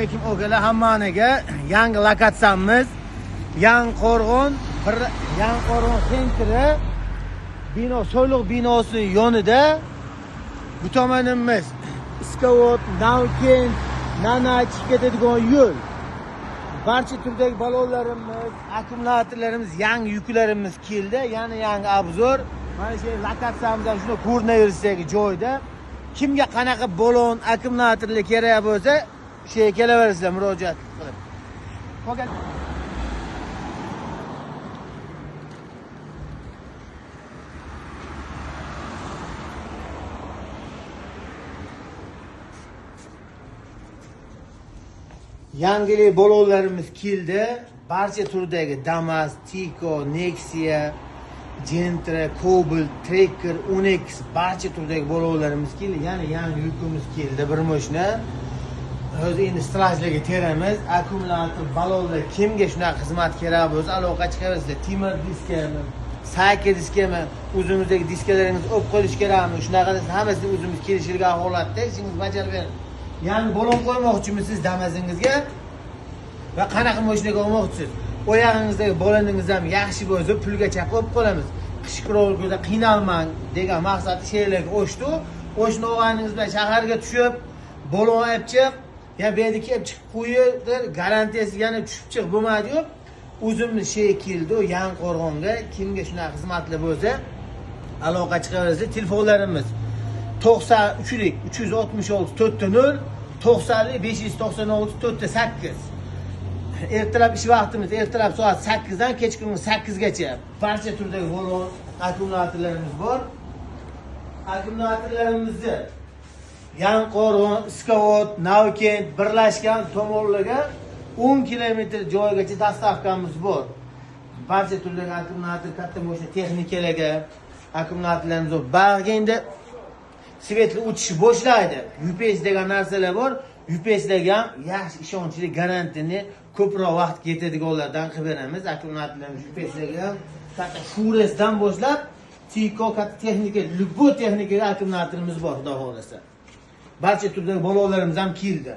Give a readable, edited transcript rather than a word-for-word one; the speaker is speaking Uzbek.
alaykum o'g'illar hammaniga. Yangi lokatsiyamiz Yangiqo'rg'on, Yangiqo'rg'on sentri bino, So'liq binosining yonida. Bu tomonimiz Iskavot, Navkent, Nanach ketadigan yo'l. Barcha turdagi balonlarimiz, akkumulyatorlarimiz, yangi yuklarimiz keldi. Yana yangi obzor. Mana shu lokatsiyamiz ham shuni ko'rinaverishdagi joyda. Kimga qanaqa balon, akkumulyatorlar kerak bo'lsa, shu yerga kelaverasizlar murojaat qilib. Qolgan yangilik balonlarimiz keldi. Barcha turdagi Damas, Tico, Nexia, Gentra, Cobalt, Tracker, Onyx barcha turdagi balonlarimiz keldi. Yana yangi yukimiz keldi bir mashina. Hozir endi stilajlarga teramiz. Akkumulyator, balonlar kimga shunaqa xizmat kerak bo'lsa aloqa chiqarasizlar. Temir diskami, sayka diskami, o'zimizdagi diskalaringizni olib qo'yish kerakmi? Shunaqa hammasini o'zimiz kelishilgan holatda ishingizni bajarib beramiz. Yangi balon qo'ymoqchimisiz Damazingizga va qanaqa mashinaga olmoqchisiz? Oyog'ingizdagi baloningiz ham yaxshi bo'lsa, pulga chaqib olib qolamiz. Qish kunida qiynalmang degan maqsadda she'rlarga o'shdi. O'shni olganingiz bilan shaharga tushib, balon olib chiq, ya bu yerga kelib chiqib qo'ydir, garantiyasi yana tushib chiq bo'lmadi-yu. O'zimiz shay keldi Yangiqo'rg'onga. Kimga shunaqa xizmatlar bo'lsa, aloqa chiqaverasiz. Telefonlarimiz 93lik 366 4.0, 90lik 596 4.8. Ertalab ish vaqtimiz ertalab soat 8 dan kechqurun 8 gacha. Barcha turdagi balon akkumulyatorlarimiz bor. Akkumulyatorlarimizni Yangiqo'rg'on, Iskavot, Navkent birlashgan tomonlarga 10 kilometr joygacha dastavkamiz bor. Barcha turdagi akkumulyator katta mashina texnikalarga akkumulyatorlarimiz bor. Bag'ga endi svetli o'tish boshlaydi. UPS degan narsalar bor. UPSlarga ham yaxshi ishonchli garantiyani ko'proq vaqt ketadiganlardan qilib beramiz. Akkumulyatorlarimiz UPSlarga ham katta Furesdan boshlab Tico katta texnika, любой texnikaga akkumulyatorimiz bor, xudo xohlasa. Barcha turdagi balonlarimiz ham keldi.